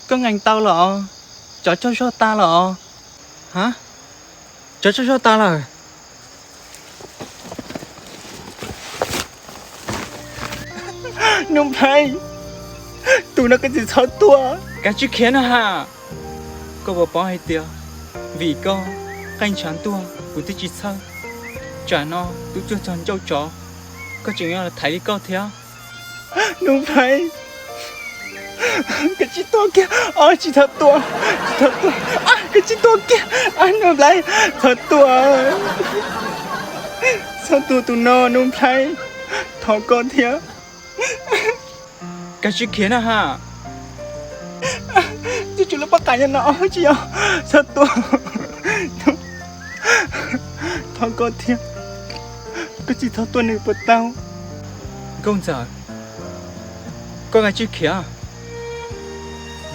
Koj nqee tau los? Tsov tsaug zog tas los? Ha, tsov tsaug zog tas lawm. Nuj Nplhaib, tus no koj tsis txhob tua. Kav tsij khiav na ha. Koj puas paub hais tias vim koj qeej ntshav ntuag kuv twb tsis txhawj, tsam no twb tuaj txog ncauj tsov, koj tseem yuav los thaiv li koj thiab. Nuj Nplhaib, koj tsis tua kiag, tsis txhob tua, tsis txhob tua, koj tsis tua kiag, Nuj Nplhaib, txhob tua, txhob tua tus no Nuj Nplhaib, thov koj thiab. Kav tsij khiav na ha. Tsis tsum lub pob qa nyob no tsis yog, txhob tua, thov koj thiab, koj tsis txhob tua nws puas tau? Nkauj Ntxawm, koj kav tsij khiav.